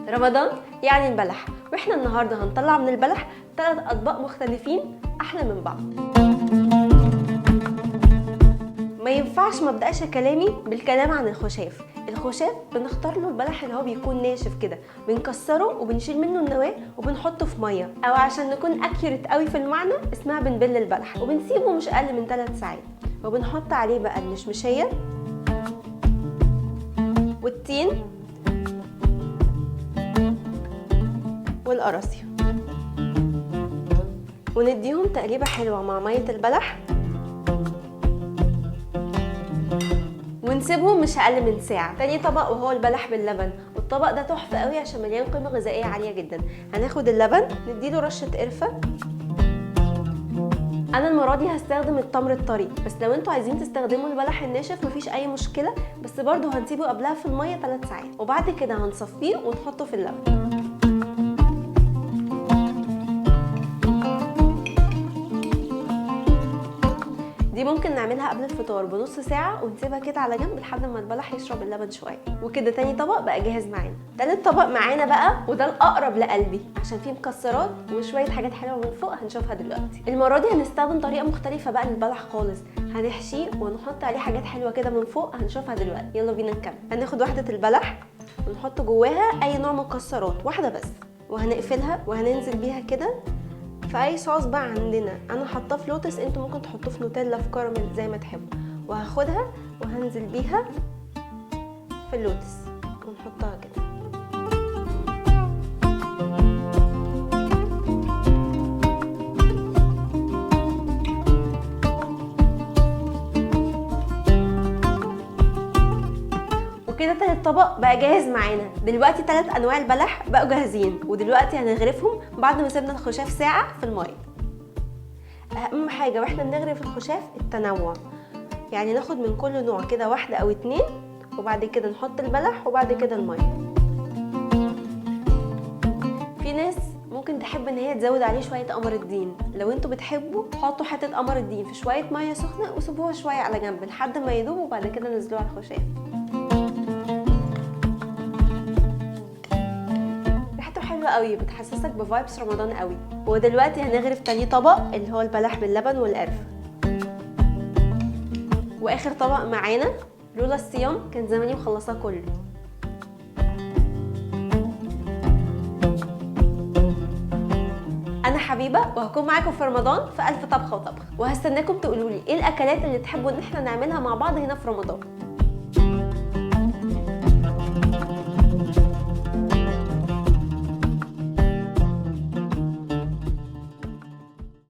رمضان يعني البلح، واحنا النهارده هنطلع من البلح 3 اطباق مختلفين احلى من بعض. ما ينفعش ما ابداش كلامي بالكلام عن الخشاف. الخشاف بنختار له البلح اللي هو بيكون ناشف كده، بنكسره وبنشيل منه النواة وبنحطه في مية، او عشان نكون accurate قوي في المعنى اسمها بنبل البلح، وبنسيبه مش اقل من 3 ساعات، وبنحط عليه بقى المشمشيه والتين والقراصية، ونديهم تقليبه حلوة مع مية البلح، ونسيبهم مش اقل من ساعة. تاني طبق وهو البلح باللبن، والطبق ده تحفة قوي عشان مليان قيمة غذائية عالية جدا. هناخد اللبن نديله رشه قرفه. انا المرة دي هستخدم التمر الطري، بس لو انتوا عايزين تستخدموا البلح الناشف مفيش اي مشكلة، بس برضو هنسيبه قبلها في المية 3 ساعات، وبعد كده هنصفيه ونحطه في اللبن. دي ممكن نعملها قبل الفطار بنص ساعة ونسيبها كده على جنب لحد ما البلح يشرب اللبن شوية. وكده تاني طبق بقى جاهز معانا. تالت طبق معانا بقى، وده الأقرب لقلبي عشان فيه مكسرات وشوية حاجات حلوة من فوق هنشوفها دلوقتي. المرة دي هنستخدم طريقة مختلفة بقى للبلح خالص، هنحشيه ونحط عليه حاجات حلوة كده من فوق هنشوفها دلوقتي. يلا بينا نكمل. هناخد واحدة البلح ونحط جواها أي نوع مكسرات، واحدة بس، وهنقفلها وهننزل بيها كده في اي صوص بقى عندنا. انا حاطاه في لوتس، انتوا ممكن تحطوه في نوتيلا، في كراميل، زي ما تحبوا. وهاخدها وهنزل بيها في اللوتس ونحطها كده. وكده تالت طبق بقى جاهز معانا. دلوقتي 3 انواع البلح بقوا جاهزين، ودلوقتي هنغرفهم بعد ما سيبنا الخشاف ساعة في المية. اهم حاجة واحنا بنغرف الخشاف التنوع، يعني ناخد من كل نوع كده واحدة او 2، وبعد كده نحط البلح وبعد كده المية. في ناس ممكن تحب ان هي تزود عليه شوية قمر الدين، لو انتوا بتحبوا حطوا حتة قمر الدين في شوية مية سخنة وسيبوها شوية على جنب لحد ما يدوب، وبعد كده نزلوه على الخشاف. ريحته حلوة قوي، بتحسسك بفايبس رمضان قوي. ودلوقتي هنغرف تاني طبق اللي هو البلح باللبن والقرفه. واخر طبق معانا، لولا الصيام كان زماني مخلصاه كله. انا حبيبه وهكون معاكم في رمضان في 1000 طبخه وطبخه، وهستناكم تقولوا لي ايه الاكلات اللي تحبوا ان احنا نعملها مع بعض هنا في رمضان.